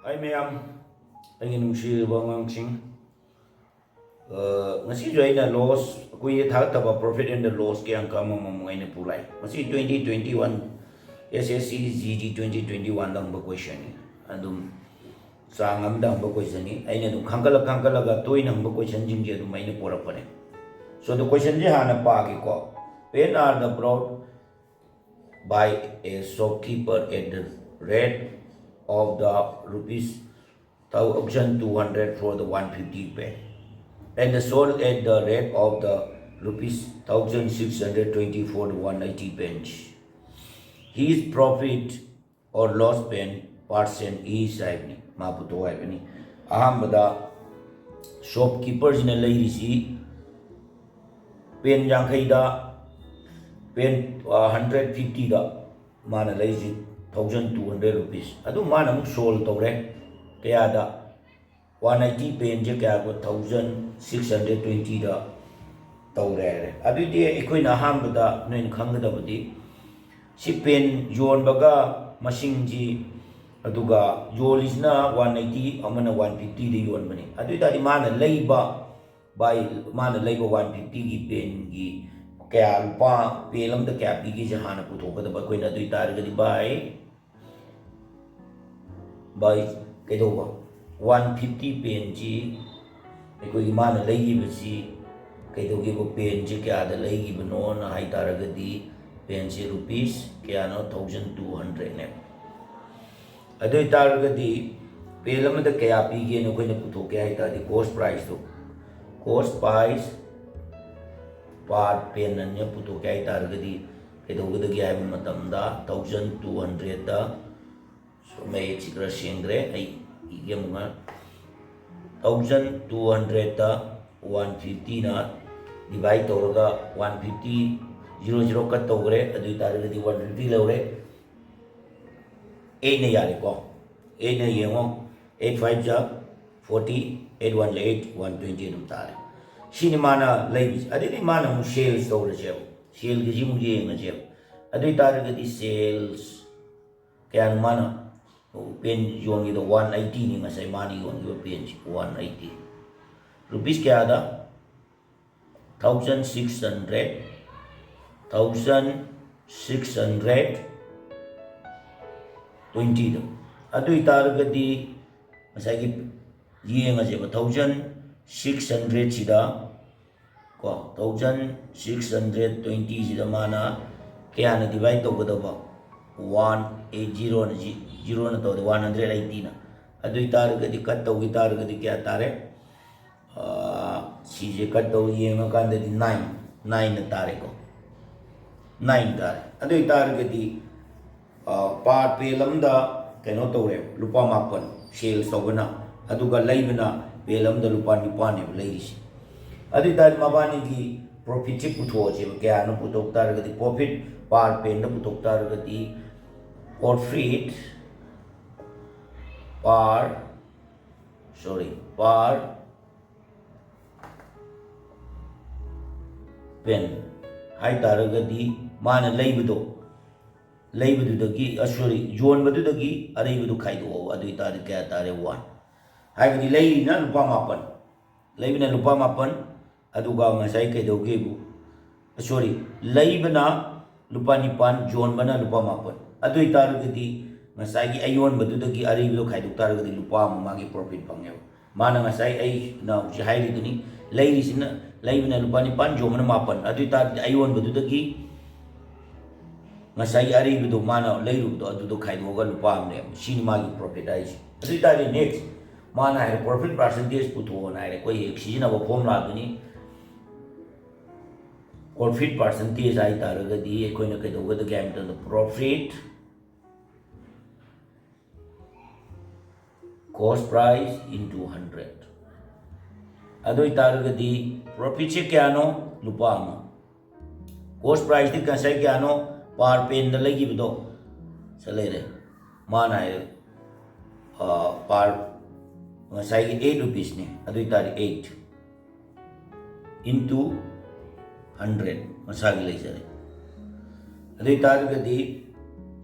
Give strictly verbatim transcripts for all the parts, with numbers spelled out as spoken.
ꯑꯩ ꯃꯌꯥꯝ, ꯑꯩꯒꯤ ꯅꯨꯡꯁꯤꯔꯕ ꯑꯉꯥꯡꯁꯤꯡ, ꯑ, ꯉꯁꯤꯁꯨ ꯑꯩꯅ ꯂꯣꯁ, ꯑꯩꯈꯣꯏꯒꯤ ꯊꯥꯒꯠꯇꯕ profit and loss ꯀꯌꯥ ꯑꯃ ꯑꯃꯃꯨꯛ ꯑꯩꯅ ꯄꯨꯔꯛꯑꯦ꯫ ꯃꯁꯤ twenty twenty one S S C G D twenty twenty one ꯗ ꯍꯪꯕ question ꯅꯤ꯫ ꯑꯗꯨꯝ ꯆꯥꯡ ꯑꯃꯗ ꯍꯪꯕ question ꯅꯤ꯫ ꯑꯩꯅ ꯑꯗꯨꯝ ꯈꯟꯒꯠꯂ ꯈꯟꯒꯠꯂꯒ ꯇꯣꯏꯅ ꯍꯪꯕ question ꯁꯤꯡꯁꯦ ꯑꯗꯨꯝ ꯑꯩꯅ ꯄꯨꯔꯛꯄꯅꯦ꯫ So, the question ꯁꯦ ꯍꯥꯟꯅ ꯄꯥꯒꯦꯀꯣ꯫ Pen are the brought by a shopkeeper at the rate of the rupees thousand two hundred for the one fifty pen, and the sold at the rate of the rupees thousand six hundred twenty for the one eighty pens. His profit or loss pen percent is ꯍꯥꯏꯕꯅꯤ, ꯃꯥ ꯄꯨꯊꯣꯛ ꯍꯥꯏꯕꯅꯤ꯫ ꯑꯍꯥꯟꯕꯗ shopkeeper ꯁꯤꯅ ꯂꯩꯔꯤꯁꯤ pen ꯌꯥꯡꯈꯩꯗ, pen, ꯑ, hundred fifty ꯗ ꯃꯥꯅ ꯂꯩꯔꯤꯁꯤ thousand two hundred rupees꯫ ꯑꯗꯨ ꯃꯥꯅ ꯑꯃꯨꯛ sold ꯇꯧꯔꯦ꯫ ꯀꯌꯥꯗ? One eighty pen ꯁꯦ ꯀꯌꯥ? Thousand six hundred twenty ꯗ ꯇꯧꯔꯦ ꯍꯥꯏꯔꯦ꯫ ꯑꯗꯨꯏꯗꯤ ꯑꯩꯈꯣꯏꯅ ꯑꯍꯥꯟꯕꯗ ꯅꯣꯏꯅ ꯈꯪꯒꯗꯕꯗꯤ, ꯁꯤ pen ꯌꯣꯟꯕꯒ ꯃꯁꯤꯡꯁꯤ, ꯑꯗꯨꯒ ꯌꯣꯜꯂꯤꯁꯤꯅ one eighty, ꯑꯃꯅ one fifty ꯗ ꯌꯣꯟꯕꯅꯤ꯫ ꯑꯗꯨ ꯑꯣꯏ ꯇꯥꯔꯗꯤ ꯃꯥꯅ ꯂꯩꯕ, by, ꯃꯥꯅ ꯂꯩꯕ one fifty ꯒꯤ pen ꯒꯤ ꯀꯌꯥ, ꯂꯨꯄꯥ, pen ꯑꯃꯗ ꯀꯌꯥ ꯄꯤꯒꯦꯁꯦ ꯍꯥꯟꯅ ꯄꯨꯊꯣꯛꯀꯗꯕ ꯑꯩꯈꯣꯏꯅ꯫ ꯑꯗꯨ ꯑꯣꯏ ꯇꯥꯔꯒꯗꯤ by, by ꯀꯩꯗꯧꯕ? One fifty pen ꯁꯤ ꯑꯩꯈꯣꯏꯒꯤ ꯃꯥꯅ ꯂꯩꯈꯤꯕꯁꯤ ꯀꯩꯗꯧꯒꯦꯕ? Pen ꯁꯤ ꯀꯌꯥꯗ ꯂꯩꯈꯤꯕꯅꯣꯅ ꯍꯥꯏ ꯇꯥꯔꯒꯗꯤ, pen ꯁꯤ rupees ꯀꯌꯥꯅꯣ? Thousand two hundred ꯅꯦꯕ꯫ ꯑꯗꯨ ꯑꯣꯏ ꯇꯥꯔꯒꯗꯤ pen ꯑꯃꯗ ꯀꯌꯥ ꯄꯤꯒꯦꯅ ꯑꯩꯈꯣꯏꯅ ꯄꯨꯊꯣꯛꯀꯦ ꯍꯥꯏ ꯇꯥꯔꯗꯤ, cost price ꯇꯣ, cost price per pen ꯑꯅ ꯄꯨꯊꯣꯛꯀꯦ ꯍꯥꯏ ꯇꯥꯔꯒꯗꯤ ꯀꯩꯗꯧꯒꯗꯒꯦ ꯍꯥꯏꯕ ꯃꯇꯝꯗ, thousand two hundred ꯗ, ꯃꯌꯦꯛꯁꯤ ꯈꯔ ꯁꯦꯡꯗ꯭ꯔꯦ, ꯑꯩ ꯏꯒꯦ ꯑꯃꯨꯛ ꯍꯟꯅ꯫ Thousand two hundred ꯗ one fifty ꯅ divide ꯇꯧꯔꯒ, one fifty, zero zero cut ꯇꯧꯈ꯭ꯔꯦ꯫ ꯑꯗꯨ ꯑꯣꯏ ꯇꯥꯔꯒꯗꯤ one fifty ꯂꯧꯔꯦ꯫ Eight ꯅ ꯌꯥꯔꯦꯀꯣ꯫ Eight ꯅ ꯌꯦꯡꯉꯣ, eight five ꯖ forty, eight one ꯖ eight, one twenty ꯑꯗꯨꯝ ꯇꯥꯔꯦ꯫ ꯁꯤꯅꯤ ꯃꯥꯅ ꯂꯩꯕꯁꯦ꯫ ꯑꯗꯩꯗꯤ ꯃꯥꯅ ꯑꯃꯨꯛ sales ꯇꯧꯔꯁꯦꯕ꯫ Sale ꯒꯤꯁꯤ ꯑꯃꯨꯛ ꯌꯦꯡꯉꯁꯦꯕ꯫ ꯑꯗꯨ ꯑꯣꯏ ꯇꯥꯔꯒꯗꯤ sales ꯀꯌꯥꯅꯣ ꯃꯥꯅ? ꯄꯦꯟ ꯌꯣꯟꯈꯤꯗꯣ ꯋꯥꯟ ꯑꯩꯠꯇꯤꯅꯤ ꯉꯁꯥꯏ ꯃꯥꯅ ꯌꯣꯟꯈꯤꯕ ꯄꯦꯟꯁꯤ, ꯋꯥꯟ ꯑꯩꯠꯇꯤ꯫ ꯔꯨꯄꯤꯁ ꯀꯌꯥꯗ? Thousand six hundred, thousand six hundred ꯇ꯭ꯋꯦꯟꯇꯤꯗꯣ꯫ ꯑꯗꯨ ꯑꯣꯏꯇꯥꯔꯒꯗꯤ ꯉꯁꯥꯏꯒꯤ ꯌꯦꯡꯉꯁꯦꯕ, ꯊꯥꯎꯖꯟ ꯁꯤꯛꯁ ꯍꯟꯗ꯭ꯔꯦꯠꯁꯤꯗ ꯀꯣ, ꯊꯥꯎꯖꯟ ꯁꯤꯛꯁ ꯍꯟꯗ꯭ꯔꯦꯠ ꯇ꯭ꯋꯦꯟꯇꯤꯁꯤꯗ ꯃꯥꯅ ꯀꯌꯥꯅ ꯗꯤꯚꯥꯏꯠ ꯇꯧꯒꯗꯕ? ꯋꯥꯟ ꯑꯩꯠ ꯖꯤꯔꯣꯅ, ꯖꯤꯔꯣꯅ ꯇꯧꯔꯗꯤ ꯋꯥꯟ ꯍꯟꯗ꯭ꯔꯦꯠ ꯑꯩꯠꯇꯤꯅ꯫ ꯑꯗꯨ ꯑꯣꯏꯇꯥꯔꯒꯗꯤ ꯀꯠ ꯇꯧꯈꯤ ꯇꯥꯔꯒꯗꯤ ꯀꯌꯥ ꯇꯥꯔꯦ? ꯑꯥ, ꯁꯤꯁꯦ ꯀꯠ ꯇꯧ ꯌꯦꯡꯉꯀꯥꯟꯗꯗꯤ ꯅꯥꯏꯟ, ꯅꯥꯏꯟꯅ ꯇꯥꯔꯦꯀꯣ, ꯅꯥꯏꯟ ꯇꯥꯔꯦ꯫ ꯑꯗꯨ ꯑꯣꯏꯇꯥꯔꯒꯗꯤ ꯄꯥꯔ ꯄꯦꯜ ꯑꯃꯗ ꯀꯩꯅꯣ ꯇꯧꯔꯦ, ꯂꯨꯄꯥ ꯃꯥꯄꯟ ꯁꯦꯜꯁ ꯇꯧꯕꯅ, ꯑꯗꯨꯒ ꯂꯩꯕꯅ ꯄꯦꯜ ꯑꯃꯗ ꯂꯨꯄꯥ ꯅꯤꯄꯥꯟꯅꯦꯕ ꯂꯩꯔꯤꯁꯦ꯫ ꯑꯗꯨ ꯑꯣꯏꯇꯥꯔꯗꯤ ꯃꯕꯥꯅꯤꯒꯤ ꯄ꯭ꯔꯣꯐꯤꯠꯁꯦ ꯄꯨꯊꯣꯛꯑꯁꯦꯕ꯫ ꯀꯌꯥꯅꯣ ꯄꯨꯊꯣꯛ ꯇꯥꯔꯒꯗꯤ, ꯄ꯭ꯔꯣꯐꯤꯠ ꯄꯥꯔ ꯄꯦꯟꯗ ꯄꯨꯊꯣꯛ ꯇꯥꯔꯒꯗꯤ, ꯄ꯭ꯔꯣꯐꯤꯠ ꯄꯥꯔ, ꯁꯣꯔꯤ, ꯄꯥꯔ ꯄꯦꯟ ꯍꯥꯏꯇꯥꯔꯒꯗꯤ ꯃꯥꯅ ꯂꯩꯕꯗꯣ, ꯂꯩꯕꯗꯨꯗꯒꯤ, ꯁꯣꯔꯤ, ꯌꯣꯟꯕꯗꯨꯗꯒꯤ ꯑꯔꯩꯕꯗꯨ ꯈꯥꯏꯗꯣꯛꯑꯣ꯫ ꯑꯗꯨ ꯑꯣꯏꯇꯥꯔꯗꯤ ꯀꯌꯥ ꯇꯥꯔꯦ? ꯋꯥꯟ꯫ ꯍꯥꯏꯕꯗꯤ ꯂꯩꯔꯤꯅ ꯂꯨꯄꯥ ꯃꯥꯄꯟ, ꯂꯩꯕꯅ ꯂꯨꯄꯥ ꯃꯥꯄꯟ, ꯑꯗꯨꯒ ꯉꯁꯥꯏ ꯀꯩꯗꯧꯒꯦꯕꯨ, ꯁꯣꯔꯤ, ꯂꯩꯕꯅ ꯂꯨꯄꯥ ꯅꯤꯄꯥꯟ, ꯌꯣꯟꯕꯅ ꯂꯨꯄꯥ ꯃꯥꯄꯟ꯫ ꯑꯗꯨ ꯑꯣꯏꯇꯥꯔꯒꯗꯤ ꯉꯁꯥꯏꯒꯤ ꯑꯌꯣꯟꯕꯗꯨꯗꯒꯤ ꯑꯔꯩꯕꯗꯣ ꯈꯥꯏꯗꯣꯛ ꯇꯥꯔꯒꯗꯤ ꯂꯨꯄꯥ ꯑꯃ ꯃꯥꯒꯤ ꯄ꯭ꯔꯣꯐꯤꯠ ꯐꯪꯉꯦꯕ꯫ ꯃꯥꯅ ꯉꯁꯥꯏ ꯑꯩꯅ ꯍꯧꯖꯤꯛ ꯍꯥꯏꯔꯤꯗꯨꯅꯤ, ꯂꯩꯔꯤꯁꯤꯅ, ꯂꯩꯕꯅ ꯂꯨꯄꯥ ꯅꯤꯄꯥꯟ, ꯌꯣꯟꯕꯅ ꯃꯥꯄꯟ꯫ ꯑꯗꯨ ꯑꯣꯏꯇꯥꯔꯗꯤ ꯑꯌꯣꯟꯕꯗꯨꯗꯒꯤ ꯉꯁꯥꯏꯒꯤ ꯑꯔꯩꯕꯗꯣ ꯃꯥꯅ ꯂꯩꯔꯨꯕꯗꯣ ꯑꯗꯨꯗꯣ ꯈꯥꯏꯗꯣꯛꯑꯒ ꯂꯨꯄꯥ ꯑꯃ ꯂꯩꯔꯝꯃꯤ꯫ ꯁꯤꯅꯤ ꯃꯥꯒꯤ ꯄ꯭ꯔꯣꯐꯤꯠ ꯍꯥꯏꯁꯦ꯫ ꯑꯗꯨ ꯑꯣꯏꯇꯥꯔꯗꯤ ꯅꯦꯛꯁ ꯃꯥꯅ ꯍꯥꯏꯔꯦ ꯄ꯭ꯔꯣꯐꯤꯠ ꯄꯥꯔꯁꯦꯟꯇꯦꯖ ꯄꯨꯊꯣꯛꯑꯣꯅ ꯍꯥꯏꯔꯦ꯫ ꯑꯩꯈꯣꯏ ꯍꯦꯛ ꯁꯤꯖꯤꯟꯅꯕ ꯐꯣꯔꯃꯨꯂꯥꯗꯨꯅꯤ꯫ ꯄ꯭ꯔꯣꯐꯤꯠ ꯄꯥꯔꯁꯦꯟꯇꯦꯖ ꯍꯥꯏ ꯇꯥꯔꯒꯗꯤ ꯑꯩꯈꯣꯏꯅ ꯀꯩꯗꯧꯒꯗꯒꯦ ꯍꯥꯏꯕ ꯃꯇꯝꯗ ꯄ꯭ꯔꯣꯐꯤꯠ ꯀꯣꯁ ꯄ꯭ꯔꯥꯏꯁ ꯏꯟꯇꯨ ꯍꯟꯗ꯭ꯔꯦꯠ꯫ ꯑꯗꯨ ꯑꯣꯏꯇꯥꯔꯒꯗꯤ ꯄ꯭ꯔꯣꯐꯤꯠꯁꯦ ꯀꯌꯥꯅꯣ? ꯂꯨꯄꯥ ꯑꯃ꯫ ꯀꯣꯁ ꯄ꯭ꯔꯥꯏꯁꯇꯤ ꯉꯁꯥꯏ ꯀꯌꯥꯅꯣ? ꯄꯥꯔ ꯄꯦꯟꯗ ꯂꯩꯈꯤꯕꯗꯣ ꯁꯤ ꯂꯩꯔꯦ꯫ ꯃꯥꯅ ꯍꯥꯏꯔꯦ, ꯑ, ꯄꯥꯔ ꯉꯁꯥꯏꯒꯤ ꯑꯩꯠ ꯔꯨꯄꯤꯁꯅꯦ꯫ ꯑꯗꯨ ꯑꯣꯏꯇꯥꯔꯗꯤ ꯑꯩꯠ ꯏꯟꯇꯨ ꯍꯟꯗ꯭ꯔꯦꯠ ꯃꯁꯥꯒꯤ ꯂꯩꯖꯔꯦ꯫ ꯑꯗꯨ ꯑꯣꯏꯇꯥꯔꯒꯗꯤ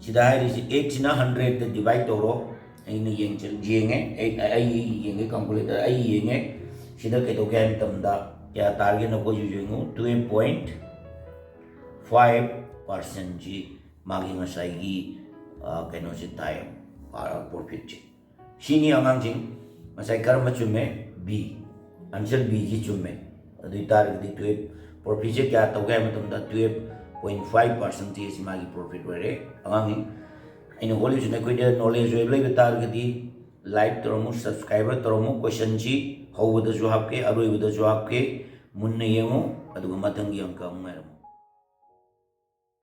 ꯁꯤꯗ ꯍꯥꯏꯔꯤꯁꯤ ꯑꯩꯠꯁꯤꯅ ꯍꯟꯗ꯭ꯔꯦꯠꯇ ꯗꯤꯚꯥꯏꯠ ꯇꯧꯔꯣ꯫ ꯑꯩꯅ ꯌꯦꯡꯉꯦ, ꯑꯩ ꯌꯦꯡꯉꯦ, calculator ꯑꯩ ꯌꯦꯡꯉꯦ꯫ ꯁꯤꯗ ꯀꯩꯗꯧꯒꯦ ꯍꯥꯏꯕ ꯃꯇꯝꯗ ꯀꯌꯥ ꯇꯥꯔꯒꯦꯅ ꯑꯩꯈꯣꯏꯁꯨ ꯌꯦꯡꯉꯨ꯫ Twelve point five percentꯁꯤ ꯃꯥꯒꯤ ꯉꯁꯥꯏꯒꯤ ꯀꯩꯅꯣꯁꯤ ꯇꯥꯏ, ꯄ꯭ꯔꯣꯐꯤꯠꯁꯦ꯫ ꯁꯤꯅꯤ ꯑꯉꯥꯡꯁꯤꯡ꯫ ꯉꯁꯥꯏ ꯀꯔꯝꯕ ꯆꯨꯝꯃꯦ? B꯫ Answer Bꯁꯤ ꯆꯨꯝꯃꯦ꯫ ꯑꯗꯨ ꯑꯣꯏ ꯇꯥꯔꯒꯗꯤ twelve, ꯄ꯭ꯔꯣꯐꯤꯠꯁꯦ ꯀꯌꯥ ꯇꯧꯒꯦ ꯍꯥꯏꯕ ꯃꯇꯝꯗ twelve point five percentage ꯃꯥꯒꯤ ꯄ꯭ꯔꯣꯐꯤꯠ ꯑꯣꯏꯔꯦ ꯑꯉꯥꯡꯁꯤꯡ꯫ ꯑꯩꯅ ꯍꯣꯠꯂꯤꯁꯤꯅ ꯑꯩꯈꯣꯏꯗ ꯅꯣꯂꯦꯖ ꯑꯣꯏꯕ ꯂꯩꯕ ꯇꯥꯔꯒꯗꯤ ꯂꯥꯏꯛ ꯇꯧꯔꯝꯃꯨ, ꯁꯕꯁꯀ꯭ꯔꯥꯏꯕꯔ ꯇꯧꯔꯝꯃꯨ꯫ ꯀꯣꯏꯁꯟꯁꯤ ꯍꯧꯕꯗꯁꯨ ꯍꯥꯞꯀꯦ, ꯑꯔꯣꯏꯕꯗꯁꯨ ꯍꯥꯞꯀꯦ꯫ ꯃꯨꯟꯅ ꯌꯦꯡꯉꯨ, ꯑꯗꯨꯒ ꯃꯊꯪꯒꯤ ꯑꯪꯀ ꯑꯃꯨꯛ ꯉꯥꯏꯔꯝꯃꯨ꯫